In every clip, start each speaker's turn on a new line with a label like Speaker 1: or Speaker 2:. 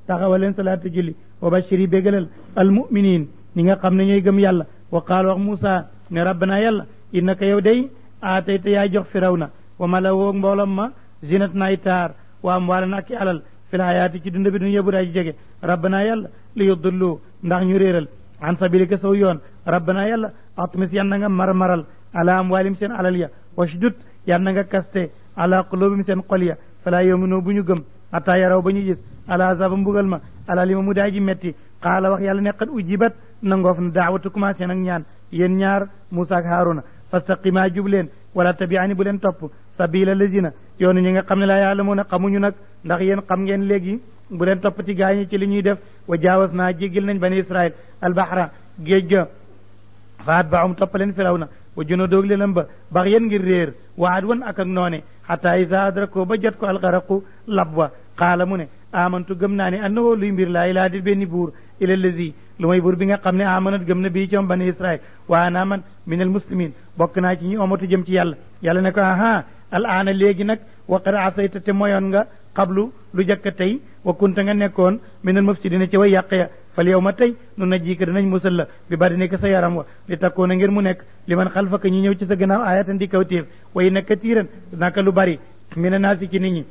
Speaker 1: taxawal leen salaata julli wa bashiri bégalal almuminin ñi nga xam ne ñooy gëm yàlla wa qaal wax Muusa ne rabbana yàlla innaka yow day aatayta yaa jox firawna wa mala woog mboolom ma zinat naay taar wa am waalan ak alal fil hayaati ci dund bi dunya bu daa ji jege rabbana yàlla li yudullu ndax ñu réeral an sabilika saw yoon rabbana yàlla atmis yan na nga marmaral ala amwalim seen alal ya washdud yan na nga kaste ala qulubim seen xol ya fala yuminu bu ñu gëm ata yaraw ba ñu gis ala azaba mbugal ma ala lima mu daa ji metti qaala wax yàlla ne qad ujibat nangoof na daawatu commencé nag ñaan yéen ñaar Muusa ak Haaruna fastaqima jub leen wala tabi'ani bu leen topp sabila lazina yoonu ñi nga xam ne laa ya'lamuuna xamuñu nag ndax yéen xam ngeen léegi bu leen toppati gaañi ci li ñuy def wa jaawas naa jéggil nañ bani Israil albahra géej ga faat baum toppaleen firawna wa juno doog lelam ba bax yéen ngir réer wa adwan ak noone hatta isa adrako ba jot ko algaraqu lab wa qaala mu ne amantu gëm naa ne annahu luy mbir laa ilaa di benn buur ila lazi lu may buur bi nga xam ne amanat gëm na bii coom bani Israil wa ana man min al muslimin bokk naa ci ñi omatu jëm ci yàlla yàlla ne ko aha al aana léegi nag wa qad asayta te moyoon nga qablu lu jëkk tey wa kunta nga nekkoon min al mufsidina ci way yàq ya fal yow ma tey nu najjiika danañ musal la bi badanika sa yaram wa li takkoona ngir mu nekk li man xalfaka ñi ñëw ci sa gannaaw ayatan di kawtéef way na katiiran naka lu bari mina naasi ci nit ñi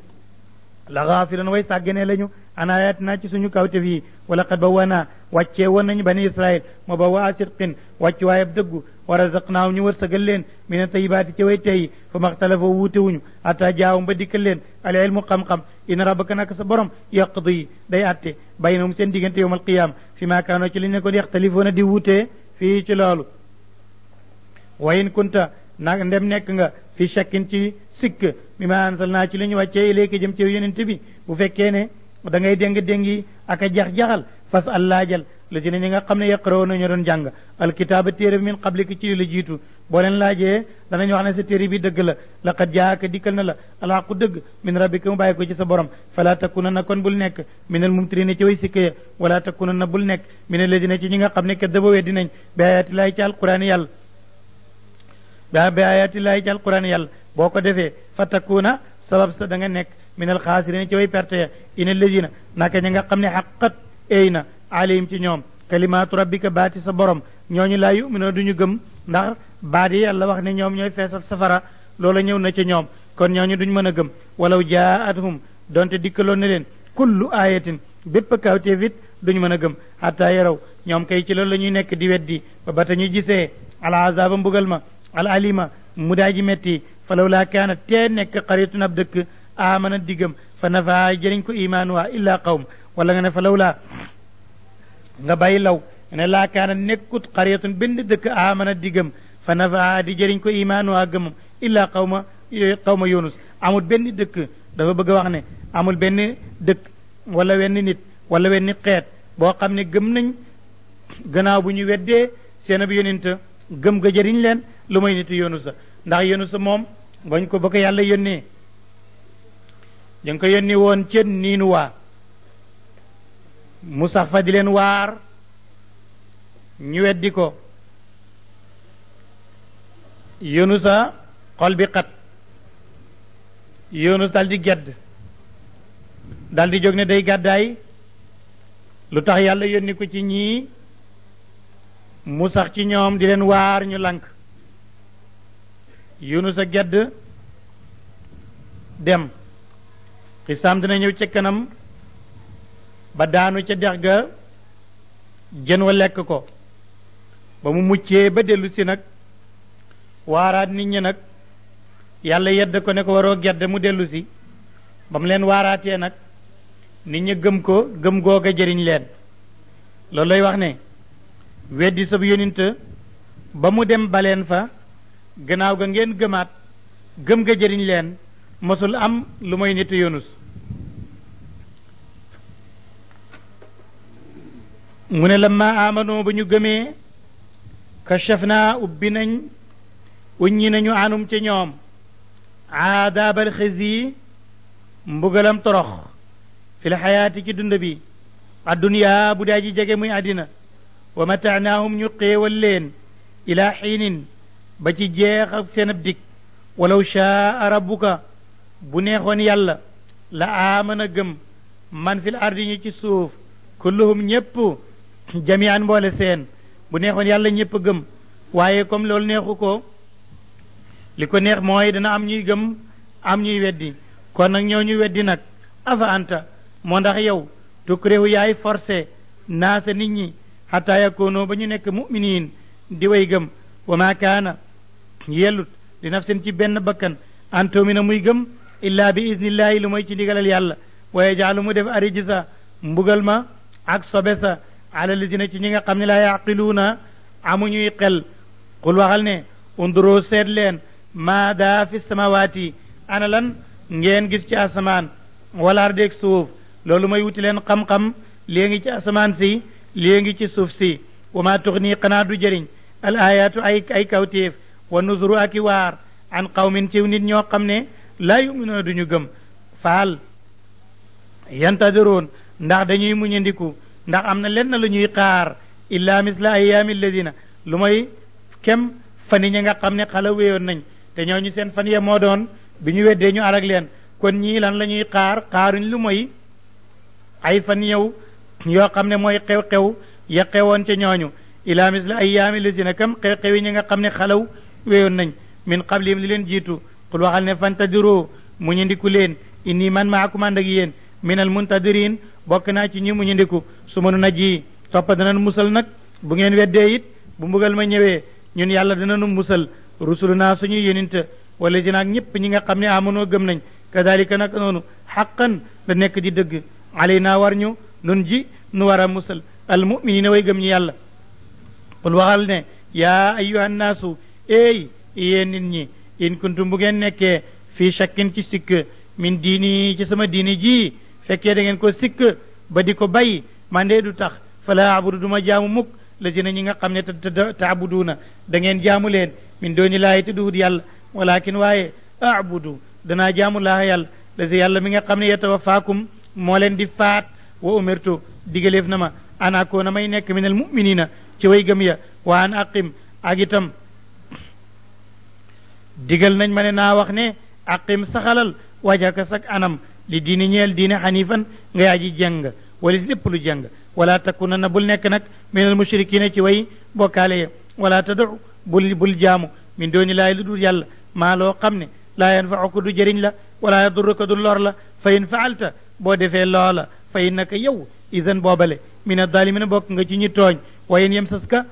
Speaker 1: la gaafilan way sàgganee lañu an ayatina ci suñu kawtéef yi wala qad ba wanaa wàccee woon nañu bani Israil ma ba waa sidqin wàcc waayeb dëggu wa razaqnaaw ñu wërsëgal leen mina tayibaati ci way tey fa maxtalafoo wuute wuñu ata jaawum ba dikkal leen al ilmu xam-xam inna rabbaka naka sa borom yaqdi day atte baynahum seen diggante yawm al qiyama fi ma kaanoo ci li ñu ko yaxtalifoona di wuutee fii ci loolu wa in kunta nag ndem nekk nga fi shakkin ci sikk mi ma ansal naa ci li ñu wàccee ilayka jëm ci yonente bi bu fekkee ne da ngay déng-déngi ak a jax-jaxal fas allaajal la ci ne ñi nga xam ne yaqraw na ñu doon jàng alkitaaba téere bi min qablika ci la jiitu boo leen laajee danañ wax ne sa téere bi dëgg la laqad jaaka dikkal na la alxaqu dëgg min rabbika mu bàyyi ko ci sa borom fala takuna na kon bul nekk min al mumtirina ci way sikka ya wala takuna na bul nekk min alladina ci ñi nga xam ne kadaba weddi nañ bi ayatillahi ci alquran yàlla bi ayatillahi ci alquran yàlla boo ko defee fa takuna sabab sa da nga nekk min al xaasirina ci way perte ya in alladina naka ñi nga xam ne xaqat eey na alayhim ci ñoom kalimaatu rabbika baati sa borom ñooñu laa yuminoo duñu gëm ndax baat yi yàlla wax ne ñoom ñooy feesal safara loola ñëw na ca ñoom kon ñooñu duñ mën a gëm walaw jaathum donte dikkaloon na leen kullu ayatin bépp kawteef it duñ mën a gëm hatta yaraw ñoom kay ci loolu la ñuy nekk di weddi ba ta ñu gisee al azaba mbugal ma al alima mu daa ji metti falaw laa kaana tee nekk qaryatun ab dëkk amana diggam fa nafaa jëriñ ko imaanuha illa qawm wala nga ne falaw laa nga bàyyi law ne laa kaana nekkut qaryatun benn dëkk amana diggam fa nafaa di jëriñ ko imaanuha gëmam illa qawma yunus amul benn dëkk dafa bëgg a wax ne amul benn dëkk wala wenn nit wala wenn xeet boo xam ne gëm nañ gannaaw bu ñu weddee seen ab yonent gëm ga jëriñ leen lu may nitu yunusa ndax yunusa moom bañ ko ba ko yàlla yónnee dañ ko yónni woon ca Niinuwaa mu sax fa di leen waar ñu weddi ko yunusa xol bi xat yunus dal di gedd dal di jóg ne day gàddaay lu tax yàlla yónni ko ci ñii mu sax ci ñoom di leen waar ñu lank yunusa gedd dem xisaam dina ñëw ca kanam ba daanu ca dex ga jën wa lekk ko ba mu muccee ba dellu si nag waaraat nit ñi nag yàlla yedd ko ne ko waroo gedd mu dellu si ba mu leen waaraatee nag nit ñi gëm ko gëm googa jëriñ leen loolu lay wax ne weddi sab yonent ba mu dem baleen fa gannaaw ga ngeen gëmaat gëm ga jëriñ leen mosul am lu mooy nitu yunus mu ne lamma amano ba ñu gëmee kashafna ubbi nañ uññi nañu anum ci ñoom aadaabal xisi mbugalam torox fi l xayaati ci dund bi adduniyaa bu daa ji jege muy àddina wa mataanaahum ñu xéewal leen ila xiinin ba ci jeex ak seen ab dig walaw shaa rabbuka bu neexoon yàlla la aamana gëm man fil ardi ñi ci suuf kulluhum ñépp jamian mboole seen bu neexoon yàlla ñépp gëm waaye comme loolu neexu ko li ko neex mooy dana am ñuy gëm am ñuy weddi kon nag ñoo ñu weddi nag afa anta moo ndax yow tukrihu yaay forcé naasa nit ñi xataa yakoonoo ba ñu nekk muminiin di way gëm wa ma kaana yellut li nafsin ci benn bakkan an tuumina muy gëm illaa bi idnillaahi lu mooy ci ndigalal yàlla wa yajaalu mu def arijisa mbugal ma ak sobe sa ala lisina ci ñi nga xam ne laa yaqiluuna amuñuy xel qul waxal ne unduroo seet leen maada fi samawaati ana lan ngeen gis ci asamaan wala ardeeg suuf loolu may wuti leen xam-xam léegi ci asamaan si léegi ci suuf si wa ma tuxni xanaa du jëriñ al ayaatu ay kawtéef wa nuzuru ak i waar an qawmin ciw nit ñoo xam ne laa yuminuuna duñu gëm faal yantadiroon ndax dañuy muñandiku ndax am na lenn lu ñuy xaar illa misla ayaami alladina lu may kem fani ñi nga xam ne xala wéyoon nañ te ñooñu seen fan ya moo doon bi ñu weddee ñu alag leen kon ñii lan la ñuy xaaruñ lu mooy ay fan yow yoo xam ne mooy xew-xew ya xewoon ca ñooñu ila misla ayaami alladina kam xew-xew yi ñi nga xam ne xalaw wéyoon nañ min qablihim li leen jiitu qul waxal ne fantadiroo muñandiku leen inni man maakum ànd ak yéen min al muntadirin bokk naa ci ñi muñandiku su mënu na ji toppa danañ musal nag bu ngeen weddee it bu mbugal ma ñëwee ñun yàlla danañu musal rusuluna suñuy yonent wala ji naag ñëpp ñi nga xam ne amonoo gëm nañ kadalika nag noonu xaqan la nekk di dëgg alayna war ñu nun ji nu war a musal al muminina way gëm ñi yàlla qul waxal ne yaa ayyuhan naasu eey yéen nit ñi in kuntum bu ngeen nekkee fii shakkin ci sikk min diini ci sama diini ji fekkee da ngeen ko sikk ba di ko bay man de du tax fala abudu duma jaamu mukk la si na ñi nga xam ne taabuduuna da ngeen jaamu leen min dooni laahi te duhut yàlla walakin waaye abudu danaa jaamu laaha yàlla la si yàlla mi nga xam ne yatawafaakum moo leen di faat wa umirtu digaleef na ma ana koo na may nekk min al muminina ci way gëm ya wa an aqim ak itam digal nañ ma ne naa wax ne aqim saxalal wajaka sak anam li diini ñeel diine xanifan nga yaa ji jàng wala lépp lu jàng wala takuna na bul nekk nag min al mushrikina ci way bokkaale ya wala tadu bul jaamu min dooni laay lu dul yàlla maa loo xam ne laa yanfauka du jëriñ la wala yadurruka du lor la fa in faalta boo defee loola fa innaka yow isan boobale min addalimina bokk nga ci ñi tooñ wa in yamsaska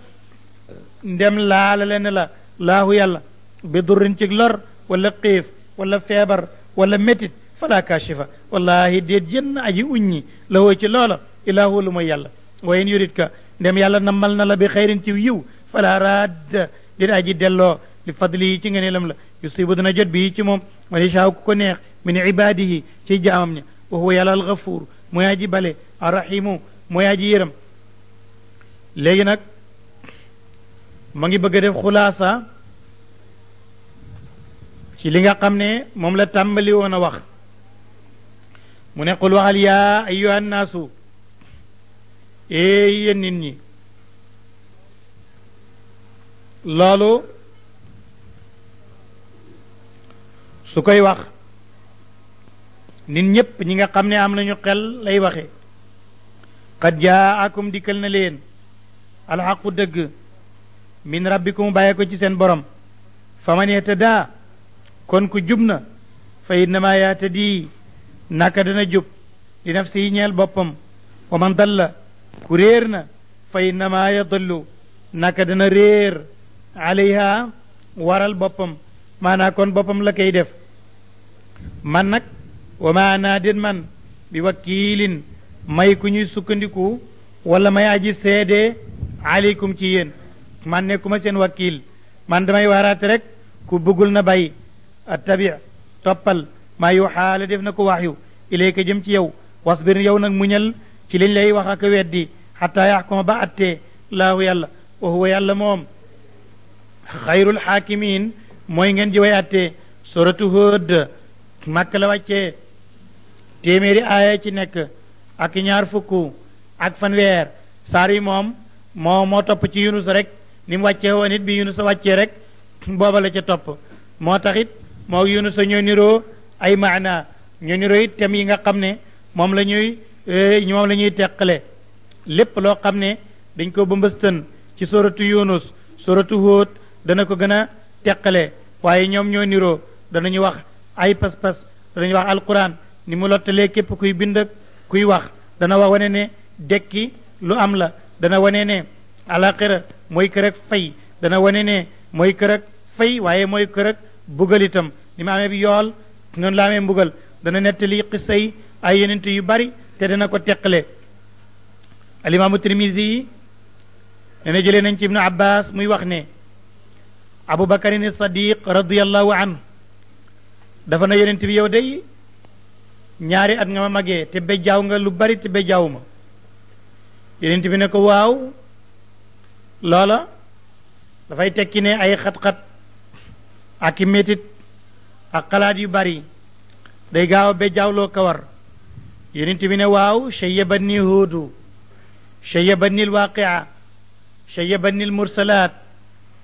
Speaker 1: ndem laala leen la laahu yàlla bi durrin ci lor wala xiif wala feebar wala métit fala kashifa wallahi déet jënn aji uññi la woo ci loola ilaa huwa lu mooy yàlla wa in yuridka ndem yàlla nammal na la bi xayrin ci yiw fala radd déet aji delloo li fadli yi ci ngeneelam la yusibu dana jot bi ci moom man yashaa ku ko neex min ibadihi ci jaamam ña wa huwa yàlla algafuur mooy aji bale arrahimu mooy aji yëram léegi nag ma ngi bëgg a def xulaasa ci li nga xam ne moom la tàmbali woon a wax mu ne qul waxal yaa ayyuhan naasu ee yéen nit ñi loolu su koy wax nit ñépp ñi nga xam ne am nañu xel lay waxe qad jaakum dikkal na leen alxaqu dëgg min rabbikum bàyyi ko ci seen borom faman ihtadaa kon ku jub na fa innama yahtadi naka dana jub li nafsihi ñeel boppam wa man dalla ku réer na fa innama yadallu naka dana réer alayha waral boppam maanaa kon boppam la koy def man nag wa ma naa den man bi wakiilin may ku ñuy sukkandiku wala may aji seede aleykum ci yéen man nekkuma seen wakiil man damay waaraate rek ku bëggul na bay attabi toppal maa yuuxaa la def na ko waxyu ilayka jëm ci yow wasbir yow nag muñal ci liñ lay wax ak weddi xataa yaxkuma ba attee laahu yàlla wa huwa yàlla moom xayrul xaakimiin mooy ngeen ji way attee suratu Hud màkk la wàccee téeméeri aaya ci nekk ak ñaar fukk ak fanweer saar yi moom moo topp ci Yunus rek ni mu wàccee woon it bi Yunus wàccee rek booba la ca topp moo taxit moo Yunus ñoo niroo ay maana ñoo niroo it thèmes yi nga xam ne moom la ñuy ñoom la ñuy teqale lépp loo xam ne dañ ko bëmbëstan ci suratu Yunus suratu Hud dana ko gën a teqale waaye ñoom ñoo niroo danañu wax ay pas-pas danañu wax alquran ni mu lottalee képp kuy bind ak kuy wax dana wax wane ne dekki lu am la dana wane ne alaxira mooy kër ak fay dana wane ne mooy kër ak fay waaye mooy kër ak bugal itam ni ma amee bi yool noonu la amee mbugal dana nettali xissa yi ay yenent yu bari te dana ko teqale alimaamu Tirmisi yi nee na jëlee nañ ci ibnu abbas muy wax ne abubakarin sadiq radiallahu anhu dafa na yenent bi yow day ñaari at nga ma magee te bejjaaw nga lu bari te bejjaaw ma yenent bi ne ko waaw loola dafay tekki ne ay xat-xat ak i métit ak xalaat yu bari day gaaw a bejjaawloo kawar yenent bi ne waaw shayyabatni huudu shayyabatni alwaqia shayyabatni almursalat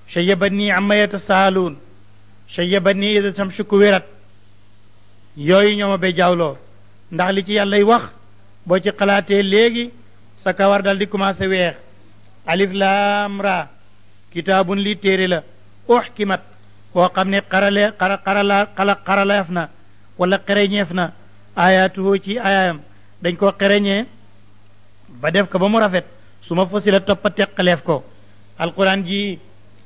Speaker 1: shayyabatni amma yatasaaluun shayyabatni ida samsu kuwirat yooyu ñoo ma bejjaawloo ndax li ci yàllay wax boo ci xalaatee léegi sa kawar dal di commencé weex alif laam ra kitaabun li téere la uxkimat koo xam ne xaraleef na wala xereñeef na ayaatuhu ci ayaayam dañ koo xereñee ba def ko ba mu rafet su ma fosi la toppa teqaleef ko alquran ji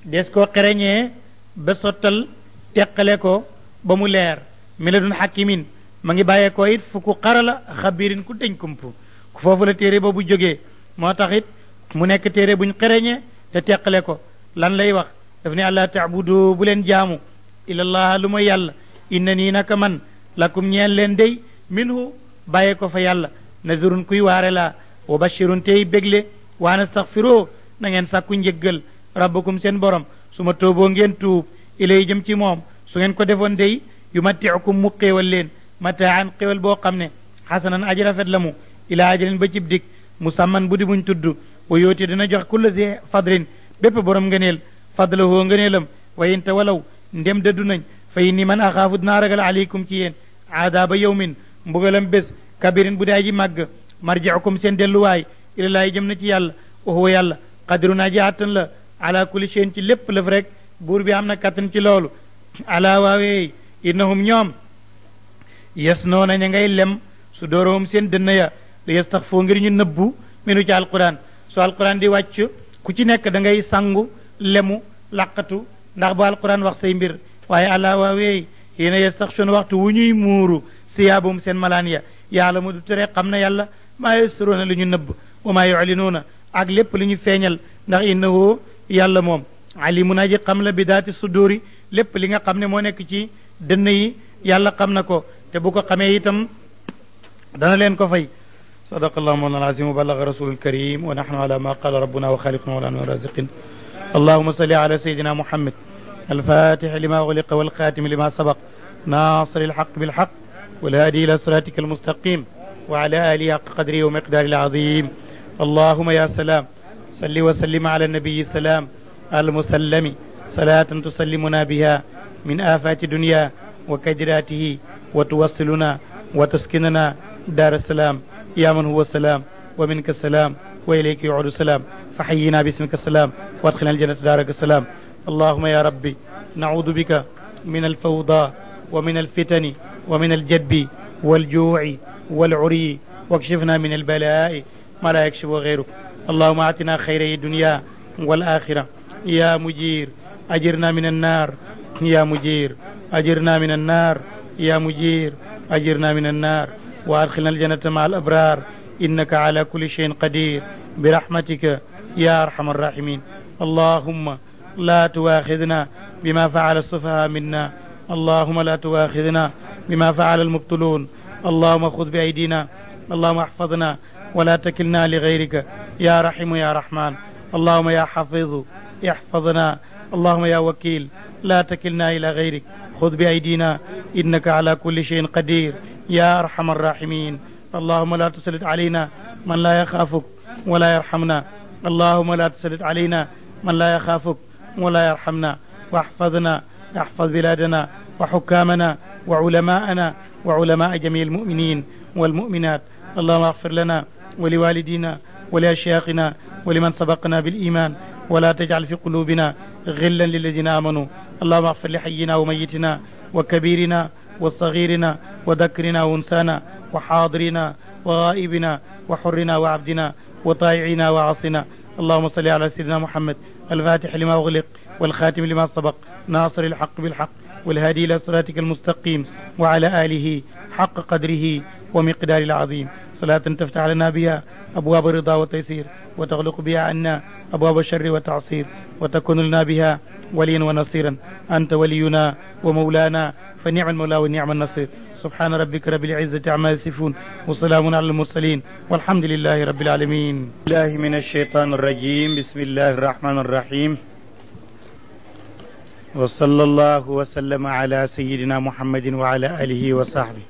Speaker 1: des koo xereñee ba sottal teqale ko ba mu leer mi la dun xakimin ma ngi bàyyee ko it fu ku xarala xabirin ku deñ kumpu ku foofu la téere boobu jógee moo tax it mu nekk téere buñ xereñee te teqale ko lan lay wax daf ne àllaa taabudu bu leen jaamu ilallah lu ma yàlla inna nii naka man lakum ñeen leen day minhu bàyyee ko fa yàlla nazirun kuy waare laa wa bashirun tey bégle waa nastaxfiroo na ngeen sàkku njëggal rabbakum seen borom su ma tooboo ngeen tuub ilay jëm ci moom su ngeen ko defoon day yu mattiukum mu xéewal leen mataan xéewal boo xam ne xasanan aji rafet la mu ilaa ajalin ba cib dik musamman bu di buñ tudd wa yooti dina jox kulla zi fadlin bépp borom ngëneel fadlahoo ngëneelam wa in tawalaw ndem dëddu nañ fa inni man axaafu dinaa ragal aleykum ci yéen aadaaba yawmin mbugalam bés kabirin bu daa ji màgg marjiukum seen delluwaay ilallaahi jëm na ci yàlla wa huwa yàlla qadirun aji àttan la ala kulli shay'in ci lépp lëf rek buur bi am na kattan ci loolu ala waawee innahum ñoom yes noona ña ngay lem su doorohum seen dënn ya li yastaxfoo ngir ñu nëbbu minu ci alquran su alquran di wàcc ku ci nekk da ngay sangu lemu laqatu ndax bu alquran wax say mbir waaye ala waawee yéena yastaxshon waxtu wu ñuy muuru siyaabum seen malaan ya yàlla mu du tere xam na yàlla maa yusroona li ñu nëbb wa maa yulinuuna ak lépp li ñu feeñal ndax innahu yàlla moom alimun aji xam la bi daati suduri lépp li nga xam ne moo nekk ci dënn yi yàlla xam na ko te bu ko xamee itam dana leen ko fay صدق الله مولانا العظيم وبلغ رسول الكريم ونحن على ما قال ربنا وخالقنا مولانا الرازقين اللهم صل على سيدنا محمد الفاتح لما أغلق والخاتم لما سبق ناصر الحق بالحق والهادي إلى صراطك المستقيم وعلى آله حق قدره ومقداره العظيم اللهم يا سلام صل وسلم على النبي السلام المسلم صلاة تسلمنا بها من آفات الدنيا وكدراته وتوصلنا وتسكننا دار السلام يا من هو السلام ومنك السلام وإليك يعود السلام فحينا باسمك السلام وادخلنا الجنة دارك السلام اللهم يا ربي نعوذ بك من الفوضى ومن الفتن ومن الجدب والجوع والعري واكشفنا من البلاء ما لا يكشف غيرك اللهم اعطنا خيري الدنيا والآخرة يا مجير أجرنا من النار يا مجير أجرنا من النار يا مجير أجرنا من النار وأدخلنا الجنة مع الأبرار إنك على كل شيء قدير برحمتك يا أرحم الراحمين اللهم لا تواخذنا بما فعل السفهاء منا اللهم لا تواخذنا بما فعل المبطلون اللهم خذ بأيدينا اللهم احفظنا ولا تكلنا لغيرك يا رحيم يا رحمن اللهم يا حفيظ احفظنا اللهم يا وكيل لا تكلنا إلى غيرك خذ بأيدينا إنك على كل شيء قدير يا أرحم الراحمين اللهم لا تسلط علينا من لا يخافك ولا يرحمنا اللهم لا تسلط علينا من لا يخافك ولا يرحمنا واحفظنا احفظ بلادنا وحكامنا وعلماءنا وعلماء جميع المؤمنين والمؤمنات اللهم اغفر لنا ولوالدينا ولأشياخنا ولمن سبقنا بالإيمان ولا تجعل في قلوبنا غلا للذين آمنوا اللهم اغفر لحينا وميتنا وكبيرنا وصغيرنا وذكرنا وانسانا وحاضرنا وغائبنا وحرنا وعبدنا وطائعنا وعصنا اللهم صل على سيدنا محمد الفاتح لما أغلق والخاتم لما سبق ناصر الحق بالحق والهادي إلى صراطك المستقيم وعلى آله حق قدره ومقدار العظيم صلاة تفتح لنا بها أبواب الرضا والتيسير وتغلق بها عنا أبواب الشر والتعصير وتكون لنا بها وليا ونصيرا أنت ولينا ومولانا فنعم المولى ونعم النصير سبحان ربك رب العزة عما يصفون وسلام على المرسلين والحمد لله رب العالمين الله من الشيطان الرجيم بسم الله الرحمن الرحيم وصلى الله وسلم على سيدنا محمد وعلى آله وصحبه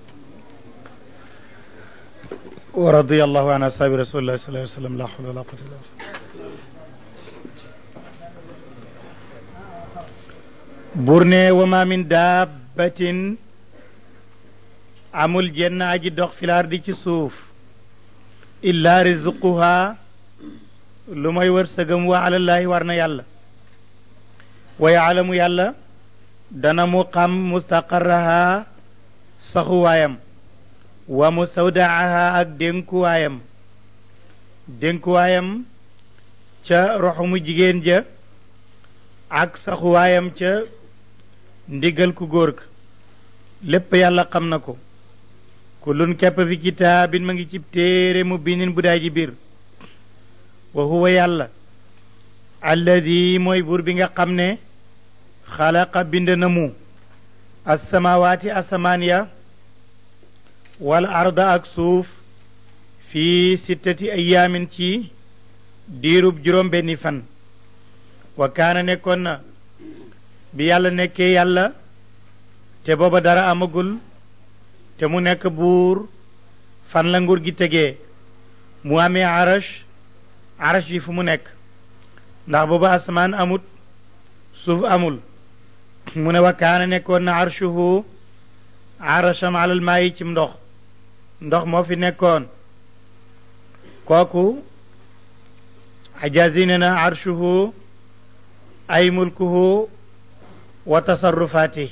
Speaker 1: ورضي الله عن أصحاب رسول الله صلى الله عليه وسلم لا حول ولا قوة إلا بالله burne wama min dabbatin amul jenn aji dox filaar di ci suuf illa rizquha lu may wërsëgam wa alallaahi war na yàlla wa yaalamu yàlla dana mu xam mustaqarraha saxuwaayam wa mustawdaaha ak dénkuwaayam ca roxumu jigéen ja ak saxuwaayam ca ndigal ku góor ka lépp yàlla xam na ko kullun képp fi kitaabin ma ngi cib téere mu binin bu daay ji biir wa huwa yàlla alladi mooy buur bi nga xam ne xalaqa bind na mu assamaawaati asamaan ya wal arda ak suuf fii sittati ayaamin ci diirub juróom benni fan wa kaana nekkoon na bi yàlla nekkee yàlla te booba dara amagul te mu nekk buur fan la nguur gi tegee mu amee arash yi fu mu nekk ndax booba asamaan amut suuf amul mu ne wa kaana nekkoon na arshuhu arasham alal maayi cim ndox moo fi nekkoon kooku ajazi ne na arshuhu ay mulkuhu wa tasarrufaati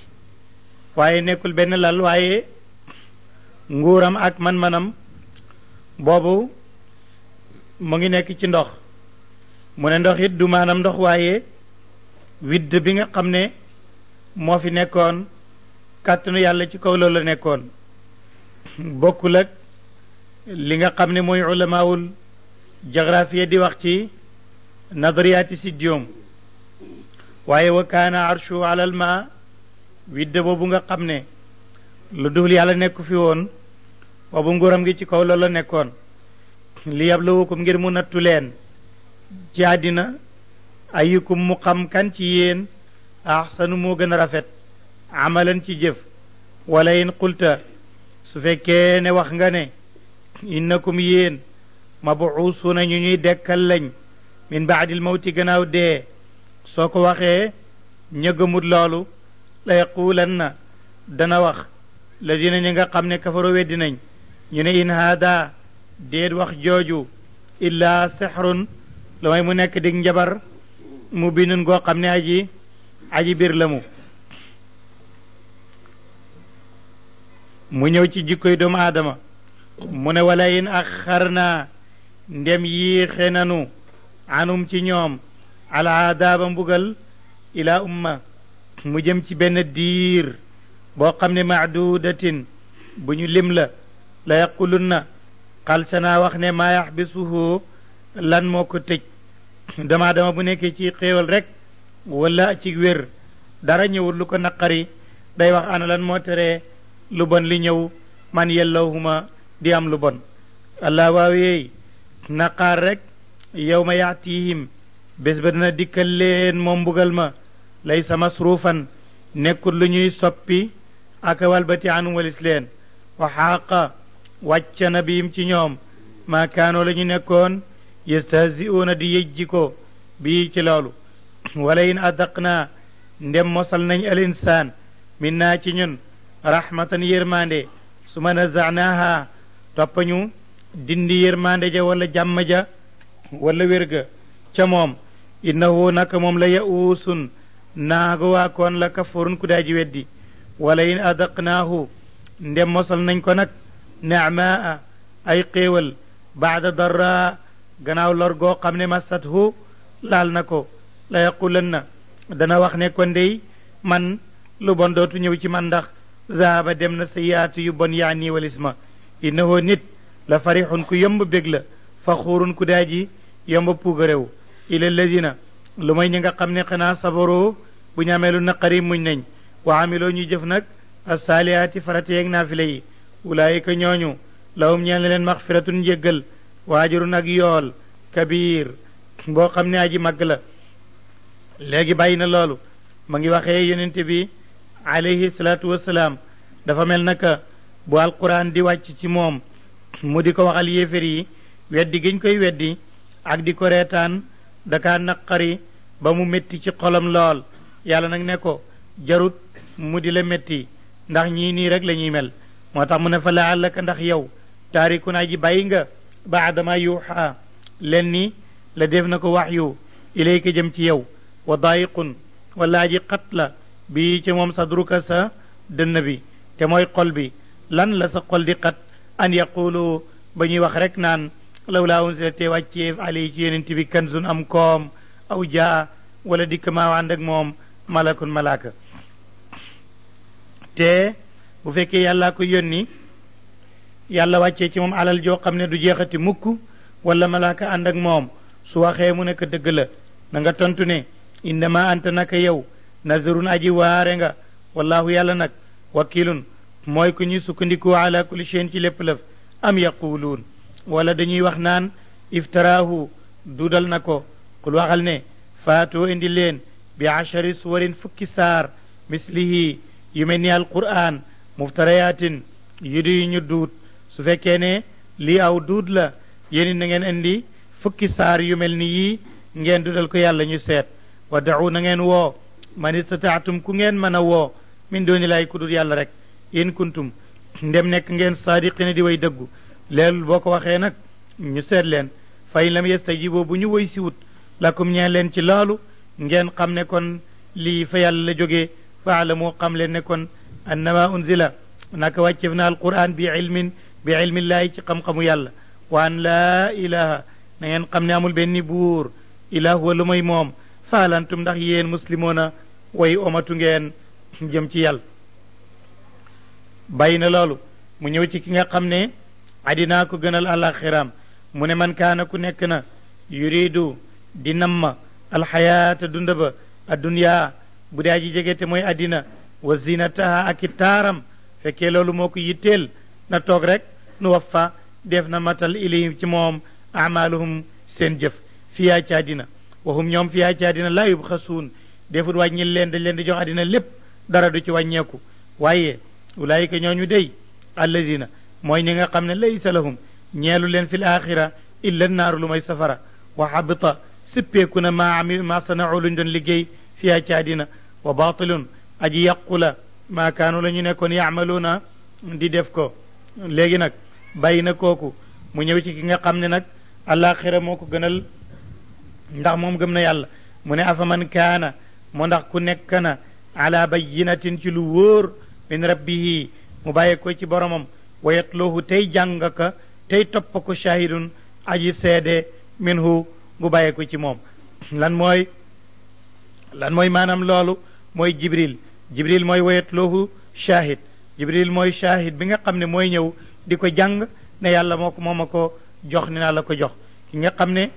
Speaker 1: waaye nekkul benn lal waaye nguuram ak man-manam boobu mu ngi nekk ci ndox mu ne ndox it du maanaam ndox waaye widd bi nga xam ne moo fi nekkoon kàttanu yàlla ci kaw loolu la nekkoon bokkul ak li nga xam ne mooy ulamaawul géographie di wax ci nadariyaati siddiyoom waaye wa kaana arshu alal ma widde boobu nga xam ne lu dul yàlla nekku fi woon boobu nguuram gi ci kaw loolu la nekkoon li yabluwakum ngir mu nattu leen ci àddina ayyukum mu xam kan ci yéen ahsanu moo gën a rafet amalan ci jëf wala in qulta su fekkee ne wax nga ne innakum yéen mabuusuuna ñu ñuy dekkal lañ min baadil mawti gannaaw dee soo ko waxee ña gëmut loolu la yaquulanna dana wax la dina ñi nga xam ne kafaro weddi nañ ñu ne in haada déet wax jooju illaa sixrun la may mu nekk dig njabar mu binun goo xam ne aji bir la mu ñëw ci jikkoy doomu aadama mu ne wala in axarnaa ndem yiixe nanu anum ci ñoom alaadaaba mbugal ila umma mu jëm ci benn diir boo xam ne maadudatin bu ñu lim la yaqulunna xalsanaa wax ne maa yaxbisuhu lan moo ko tëj dama dama bu nekkee ci xéewal rek wala ci wér dara ñëwul lu ko naqari day wax ana lan moo teree lu bon li ñëw man yellawhuma di am lu bon allah waaweey naqaar rek yawma yaatihim bés ba dina dikkal leen moom mbugal ma laysa masruufan nekkul lu ñuy soppi ak walbati anu walis leen wa xaaqa wàcca na biim ci ñoom maa kaanoo la ñu nekkoon yastahzi'uuna di yëjji ko bii ci loolu wala in adaqnaa ndem mosal nañ al insaan min naa ci ñun rahmatan yërmande su ma nazanaaha toppañu dindi yërmande ja wala jàmm ja wala wérga ca moom innahu naka moom la ya'uusun naago waa koon la kafurun ku daaji weddi wala in adaqnaahu ndem mosal nañ ko nag nicmaa ay xéewal baada darra gannaaw lor goo xam ne massathu laal na ko la yaqulanna dana wax ne ko ndey man lu bon dootu ñëw ci man ndax zaaba dem na sayiaatu yu bon yaani walisma innahu nit la farixun ku yomb bég la faxuurun ku daaji yomb puugaréew ila alladina lu may ñi nga xam ne xanaa sabaroo bu ñu amee lu naqari muñ nañ wa amiloo ñu jëf nag assaalihaati farate yeeg naafile yi ulaayika ñooñu lahum ñeel na leen maxfiratun njéggal wa ajrun ak yool kabiir boo xam ne aji màgg la léegi bàyyi na loolu ma ngi waxee yonente bi alayhi salaatu wassalaam dafa mel naka bu alquran di wàcc ci moom mu di ko waxal yéefér yi weddi giñ koy weddi ak di ko reetaan daka naqari ba mu métti ci xolam lool yàlla nag ne ko jarut mu di la métti ndax ñii nii rek la ñuy mel moo tax mu ne fa laallaka ndax yow taarikun aji bàyyi nga baadama yuuxa len ni la def na ko wax yu ilayka jëm ci yow wa daayiqun wala aji xat la bii ci moom sadruka sa dënn bi te mooy xol bi lan la sa xol di xat an yaqulu ba ñuy wax rek naan law laa unsila te wàcceef alay ci yenent bi kanzun am koom aw jaa wala dikk maa ànd ak moom malakun malaaka te bu fekkee yàllaa ko yónni yàlla wàccee ci moom alal joo xam ne du jeexati mukk wala malaaka ànd ak moom su waxee mu nekk dëgg la na nga tontu ne innama anta naka yow nazirun aji waare nga wallahu yàlla nag wakilun mooy ku ñuy sukkandiku ala kulli shay'in ci lépp lëf am yaquluun wala dañuy wax naan iftaraahu dudal na ko kul waxal ne faatoo indi leen bi ashari suwarin fukki saar mislihi yu mel ni alquran muftarayaatin yu di ñu duut su fekkee ne lii aw duut la yéen na ngeen indi fukki saar yu mel ni yii ngeen dudal ko yàlla ñu seet wa da'u na ngeen woo man istataatum ku ngeen mën a woo min dooni laay ku dul yàlla rek in kuntum ndem nekk ngeen saadiqina di way dëggu leelu boo ko waxee nag ñu seet leen fa in lam yastajibu bu ñu woy si wut lakum ñeen leen ci loolu ngeen xam ne kon lii fa yàlla la jógee faalamu xam leen ne kon annama unzila naka wàcceef na alquran bi ilmillaahi ci xam-xamu yàlla wa an laa ilaha na ngeen xam ne amul benn buur ilah wa lu may moom faalantum ndax yéen muslimoona way omatu ngeen jëm ci yàlla bàyyi na loolu mu ñëw ci ki nga xam ne addinaa ko gënal alaxiraam mu ne man kaana ku nekk na yuridu di namma alxayaata dunda ba adduniyaa bu dee aji jege te mooy addina wa zinataha ak i taaram fekkee loolu moo ko yitteel na toog rek nu waffa def na matal ilayhim ci moom amaaluhum seen jëf fiyaa ci àddina waxum ñoom fiyaa ci àddina laa yubxasuun defut wàññil leen dañ leen di jox àddina lépp dara du ci wàññeeku waaye ulaayika ñooñu dey allazina mooy ñi nga xam ne laysa lahum ñeelu leen fi l axira illa naaru lu may safara wa xabita sippeeku na ma sanau luñ doon liggéey fiyaa ci àddina wa batilun aji yàqu la maa kaanu la ñu nekkoon yaamaluuna di def ko léegi nag bàyyi na kooku mu ñëw ci ki nga xam ne nag alaxira moo ko gënal ndax moom gëm na yàlla mu ne afa man kaana moo ndax ku nekk na ala bayinatin ci lu wóor min rabbihi mu bàyyi ko ci boromam wa yatluhu tey jàng ka tey topp ko shahidun aji seede minhu gu bàyyi ko ci moom lan mooy maanaam loolu mooy jibril mooy wa yatluhu shahid jibril mooy shahid bi nga xam ne mooy ñëw di ko jàng ne yàlla moo ko moom a ko jox ni naa la ko jox ki nga xam ne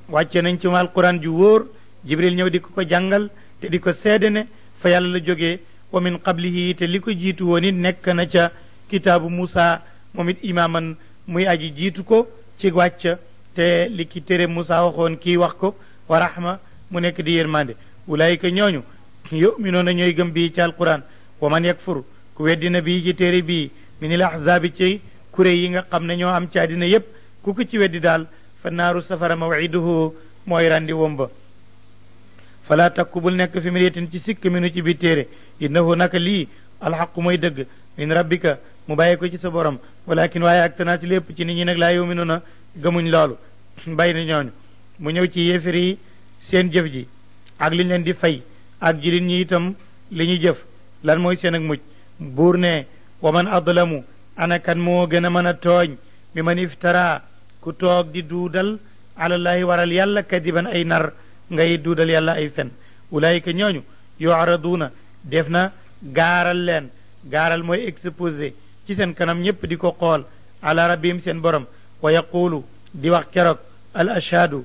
Speaker 1: wàcce nañ ci alquran ju wóor jibril ñëw di ko jàngal te di ko seede ne fa yàlla la jógee wa min qablihi te li ko jiitu woon it nekk na ca kitaabu Musa moom it imaaman muy aji jiitu ko ci wàcc te li ki tere Musa waxoon kii wax ko wa rahma mu nekk di yërmande ulaayika ñooñu yuminoona ñooy gëm bii ci alquran wa man yakfur ku weddina bii ci téere bii minil ahzaabi ci kuré yi nga xam ne ñoo am ci àddina yépp ku ko ci weddi daal fa naaru safara mawiduhu mooy randi womba fala takku bul nekk fi miryatin ci sikk minu ci bi téere innahu naka lii alxaqu mooy dëgg min rabbika mu bàyyi ko ci sa borom walakin waaye ak tanaa ci lépp ci nit ñi nag laa yuminuuna gëmuñ loolu bay na ñooñu mu ñëw ci yéefar yi seen jëf ji ak liñ leen di fay ak jullit ñi itam li ñu jëf lan mooy seen ak mujj buur ne wa man adlamu ana kan moo gën a mën a tooñ mi man iftara ku toog di duudal alallahi waral yàlla kadiban ay nar ngay duudal yàlla ay fen ulaayika ñooñu yu'raduuna def na gaaral leen gaaral mooy exposé ci seen kanam ñépp di ko xool ala rabbihim seen borom wa yaqulu di wax keroog al ashhadu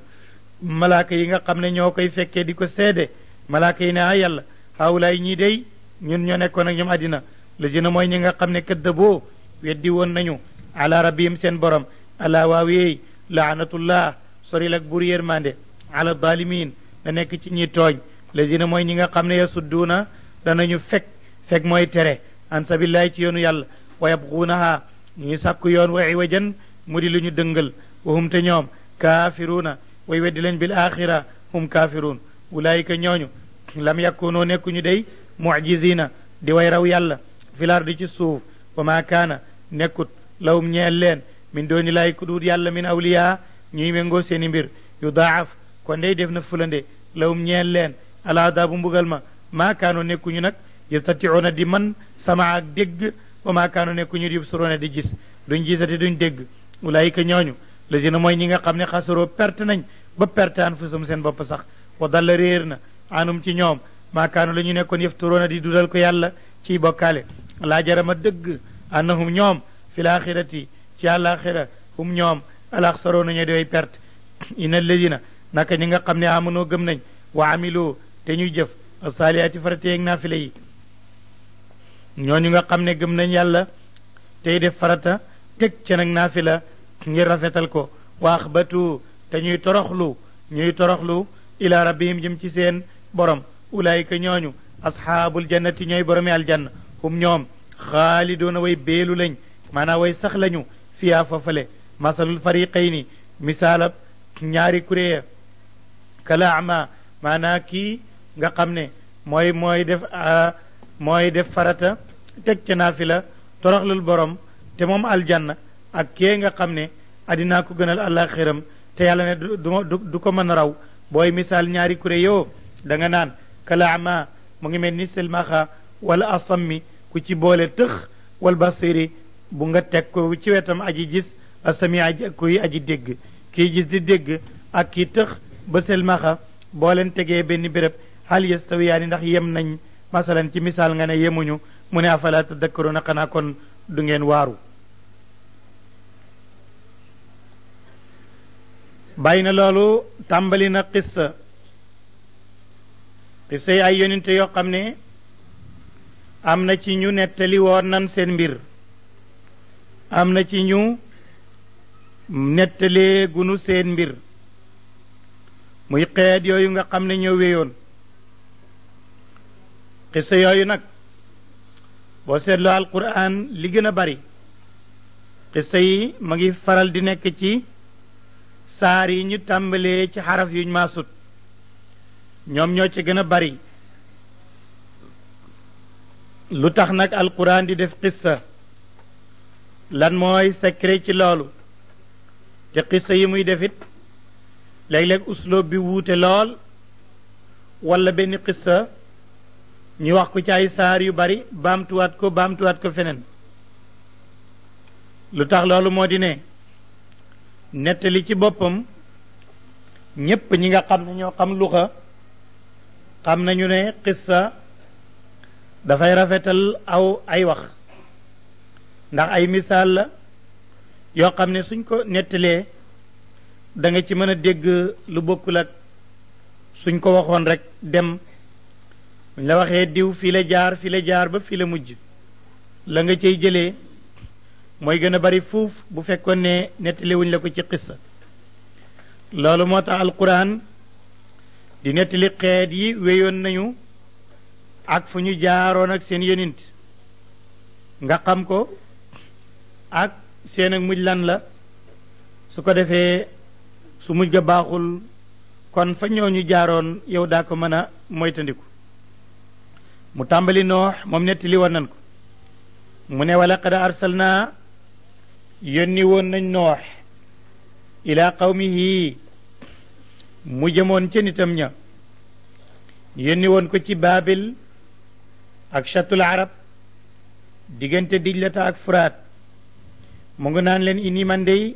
Speaker 1: malaaka yi nga xam ne ñoo koy fekkee di ko seede malaaka yi ne a yàlla haawulaay ñii day ñun ñoo nekkoon ak ñoom àddina lazina mooy ñi nga xam ne kaddaboo weddi woon nañu ala rabbihim seen borom ala waaweey laanatullah soril ak bur yërmande ala zalimin da nekk ci ñi tooñ lazina mooy ñi nga xam ne yasudduuna danañu fekk mooy tere an sabillahi ci yoonu yàlla wa yabguunaha ñuy sàkku yoon wa iwajan mu di lu ñu dëngal wa hum te ñoom kaafiruuna way weddi leen bil axira hum kaafiruun ulaayika ñooñu lam yakkunoo nekkuñu day mujizina di way raw yàlla fil ardi ci suuf wa maa kaana nekkut lawum ñeel leen min dooni laay ku duut yàlla min awliyaa ñuy méngoo seeni mbir yudaaf kon day def na fulande lawum ñeel leen alaadaabu mbugal ma maa kaanoo nekkuñu nag yastatiuuna di man sama ak dégg wa maa kaanoo nekkuñu di yubsuruuna di gis duñ gisati duñ dégg ulaayika ñooñu lazina mooy ñi nga xam ne xasaroo perte nañ ba perte anfusum seen bopp sax wa dalla réer na anum ci ñoom maa kaanu la ñu nekkoon yafturoona di dudal ko yàlla ciy bokkaale laa jarama dëgg annahum ñoom fi l axirati ci àlaxira hum ñoom alaxsaroona ñoo di way perte ina alladina naka ñi nga xam ne amanoo gëm nañ wa amiloo te ñuy jëf asaalihaati farate yeeg naafila yi ñooñu nga xam ne gëm nañ yàlla tey def farata teg ca nag naafila ngir rafetal ko wa axbatu te ñuy toroxlu ila rabbihim jëm ci seen borom ulaayika ñooñu asxaabul jannati ñooy boromi aljanna hum ñoom xaalidoona way beelu lañ maanaam way sax lañu fiyaa foofale masalul fariqayni misaalab ñaari kuréya kala ama maanaa kii nga xam ne mooy def farata teg ca naafila toroxlul borom te moom aljanna ak kee nga xam ne addinaa ko gënal àllaaxiram te yàlla ne du ko mën a raw booy misaal ñaari kuré yoo da nga naan kala ama mu ngi mel ni silmaxa wala asammi ku ci boole tëx wal basiri bu nga teg ko ci wetam aji gis asami kuy aji dégg kii gis di dégg ak kii tëx ba silmaxa boo leen tegee benn béréb hal yastawiyaani ndax yem nañ masalan ci misaal nga ne yemuñu mu ne afala tadakkaruuna xanaa kon du ngeen waaru bàyyi na loolu tàmbali na qissa yi ay yonente yoo xam ne am na ci ñu nettali woon nan seen mbir am na ci ñu nettalee gunu seen mbir muy xeet yooyu nga xam ne ñoo wéyoon qissa yooyu nag boo seetloo alquran li gën a bari qissa yi ma ngi faral di nekk ci saar yi ñu tàmbalee ci xaraf yuñ maasut ñoom ñoo ci gën a bari lu tax nag alquran di def qissa lan mooy secret ci loolu te qissa yi muy defit léeg-léeg usloob bi wuute lool wala benn qissa ñu wax ko ci ay saar yu bari baamtuwaat ko feneen lu tax loolu moo di ne nettali ci boppam ñépp ñi nga xam ne ñoo xam luxa xam nañu ne qissa dafay rafetal ay wax ndax ay misaal la yoo xam ne suñ ko nettalee da nga ci mën a dégg lu bokkul ak suñ ko waxoon rek dem buñ la waxee diw fii la jaar ba fii la mujj la nga cay jëlee mooy gën a bari fuuf bu fekkoon ne nettaliwuñ la ko ci qissa loolu moo tax alquran di nettali xeet yi wéyoon nañu ak fu ñu jaaroon ak seen yonent nga xam ko ak seen ak mujj lan la su ko defee su mujj ga baaxul kon fa ñooñu jaaroon yow daa ko mën a moytandiku mu tàmbali noox moom nettali woon nan ko mu ne wala qad arsalna yónni woon nañ noox ila qawmihi mu jëmoon ca nitam ña yónni woon ko ci baabil ak chatul arab diggante dijlata ak furaat mu ngi naan leen inni man dey